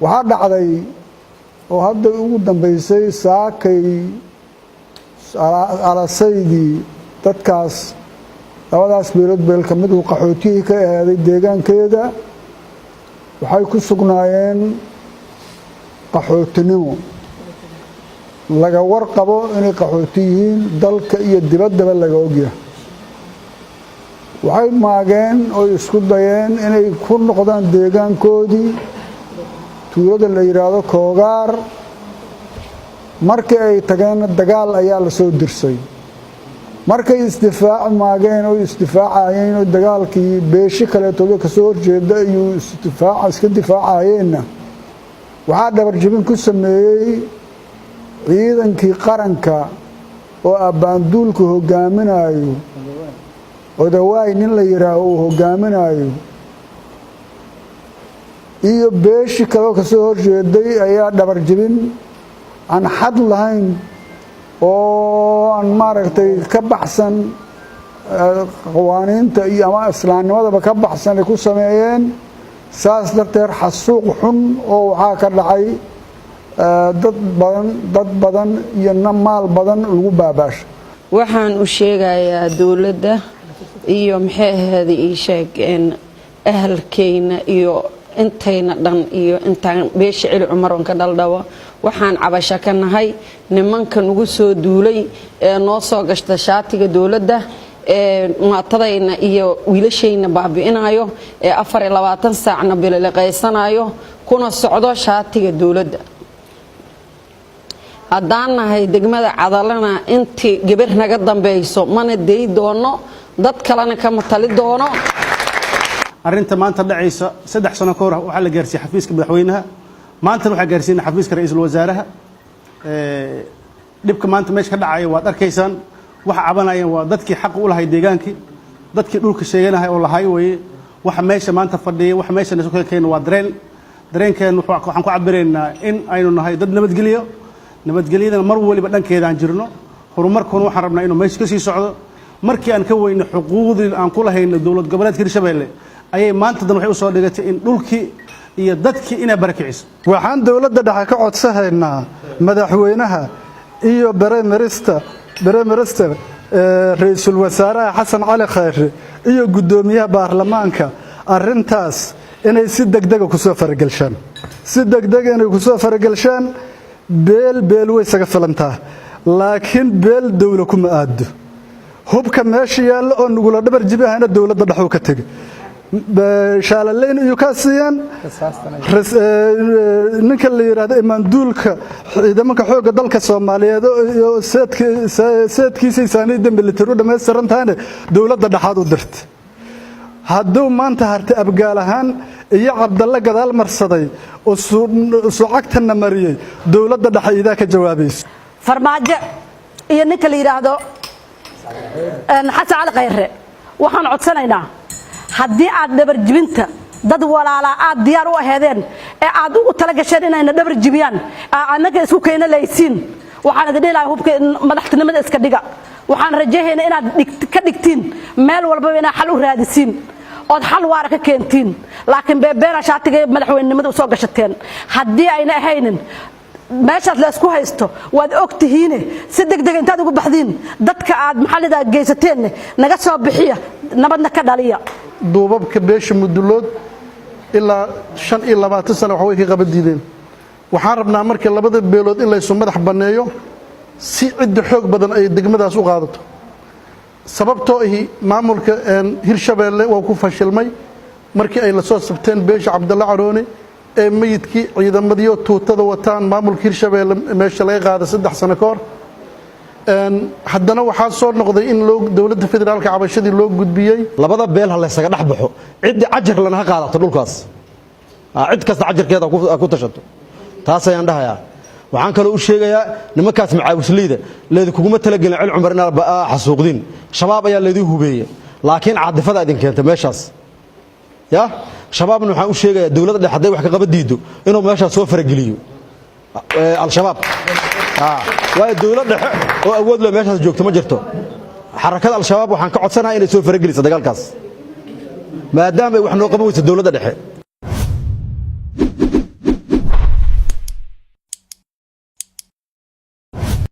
Waxaa dhacday oo hadda ugu dambaysay saakay alasaydii dadkaas labadaas beelood, beel ka mid uu qaxootiyihii ka ahaaday deegaankeeda, waxay ku sugnaayeen qaxootinimo. Laga warqabo inay qaxooti yihiin, dalka iyo dibaddaba laga ogyahay. Waxay maageen oy isku dayeen inay ku noqdaan deegaankoodii, tuulada la yidhaahdo Koogaar. Markii ay tageenna dagaal ayaa la soo dirsay. Markay isdifaac maageen oo isdifaacayeen oo dagaalkii beeshi kaleetooda kasoo horjeeda iyuu isdifaac iska difaacayeenna, waxaa dhabarjabin ku sameeyey ciidankii qaranka oo abbaanduulka hogaaminayo, Odawaay nin la yidhaaho uu hogaaminayo, iyo beeshi kaleo kasoo horjeeday ayaa dhabarjabin aan xad lahayn oo aan maaragtay ka baxsan qawaaniinta iyo ama islaamnimadaba ka baxsan ay ku sameeyeen. Saas darteed xasuuq xun oo waxaa ka dhacay dad badan, dad badan iyo maal badan lagu baabaashay. Waxaan u sheegayaa dowladda iyo maxay ahayd, ii sheeg, ahalkeyna iyo intayna dhan iyo intaan beesha Celi Cumaroon ka dhaldhawo, waxaan cabasho ka nahay nimanka nagu soo duulay ee noo soo gashta shaatiga dowladda ee maatadayna iyo wiilashayna baabi'inayo ee 24 saacna bililiqaysanayo, kuna socdo shaatiga dowladda. Haddaan nahay degmada Cadalana, intii gabar naga dambayso mana day doono, dad kalena kama tali doono. Arrinta maanta dhacaysa, 3 sano ka hor waxaa la gaarsiiyey xafiiska madaxweynaha, maantana waxaa gaarsiinay xafiiska ra-iisul wasaaraha. Dhibka maanta meesha ka dhacaya waad arkaysaan. Waxa cabanayeen waa dadkii xaq u lahay deegaankii, dadkii dhulka sheeganahay oo lahay weeye. Waxa meesha maanta fadhiya, waxa meesha nasu keena waa dareen. Dareenkeen waxaan ku cabiraynaa in aynu nahay dad nabadgelyo, nabadgelyadana mar waliba dhankeedaan jirno. Horumarkuna waxaan rabnaa inuu meesha ka sii socdo. Markii aan ka weynay xuquuqdii aan ku lahayno dowlad goboleedka Hirshabelle, ayay maanta dan waxay usoo dhigatay in dhulkii iyo dadkii inay barakiciso. Waxaan dowladda dhexe ka codsahaynaa, madaxweynaha iyo prime minister, ra-iisul wasaaraha Xasan Cali Khayre iyo guddoomiyaha baarlamaanka, arrintaas inay si degdega kusoo faragelshaan, si degdega inay kusoo faragelshaan. Beel beel way isaga filantaa, laakiin beel dowla kuma aado. Hubka meesha yaalla oo nugula dhabar jibi ahayna dowladda dhexuu ka tegey, shaalaleyn iyo kaa siiyeen. Ninka la yidhaahdo imaanduulka ciidamanka xoogga dalka Soomaaliyeed iyo seedkiisay saaniyadda militari u dhammaystiran tahayna dowladda dhexaad u dirta. Hadduu maanta harti Abgaal ahaan iyo Cabdalle gadaal marsaday oo sucagtana mariyey, dowladda dhexe idaa ka jawaabayso. Farmaajo iyo ninka la yidhaahdo Xasan Cali Khayre, waxaan codsanaynaa haddii aad dhabarjibinta dad walaalaa aad diyaar u aheedeen ee aad ugu tala gasheen inayna dhabar jibiyaan, annaga isku keena laysiin, waxaan idin dhihi lahaa hubka madaxtinimada iska dhiga. Waxaan rajahaynaa inaad ka dhigtiin meel walbaba, inaad xal u raadisiin ood xal waara ka keentiin. Laakiin beebeena shaatiga madaxweynenimada usoo gashateen. Haddii ayna ahaynin meeshaas la isku haysto, waad og tihiine, si degdega intaad ugu baxdiin dadka aad maxallidaa geysateenne naga soo bixiya, nabadna ka dhaliya. Duubabka beesha Mudulood ilaa 25 sano wax way ka qaban diideen. Waxaan rabnaa marka labada beelood in laysu madax banneeyo si cidda xoog badan ay degmadaas u qaadato, sababtoo ahi maamulka Hirshabeelle waa ku fashilmay markii ay lasoo sabteen beesha Cabdalle Caroone ee meyidkii ciidamadiyo tuutada wataan maamulka Hirshabeelle meesha laga qaaday 3 sano ka hor. Haddana waxaa soo noqday in loo dowladda federaalka cabashadii loo gudbiyey. Labada beel ha laysaga dhex baxo, ciddii cajar lana ha qaadato dhulkaas, cid kasta cajarkeeda ha ku tashato. Taas ayaan dhahayaa. Waxaan kaloo u sheegayaa nimankaas macaawisleyda, laydinkuguma talagelin Cel Cumar inaad xasuuqdin. Shabaab ayaa laydin hubeeye, laakiin caadifada idin keenta meeshaas ya. Shabaabna waxaan u sheegayaa, dowladda dhex hadday wax ka qaba diiddo, inuu meeshaas soo farageliyo Al-Shabaab, waayo dowlad dhexe oo awood leh meeshaas joogto ma jirto. Xarakada Al-Shabaab waxaan ka codsanaha inay soo farageliso dagaalkaas, maadaama ay wax noo qaban weyso dowladda dhexe.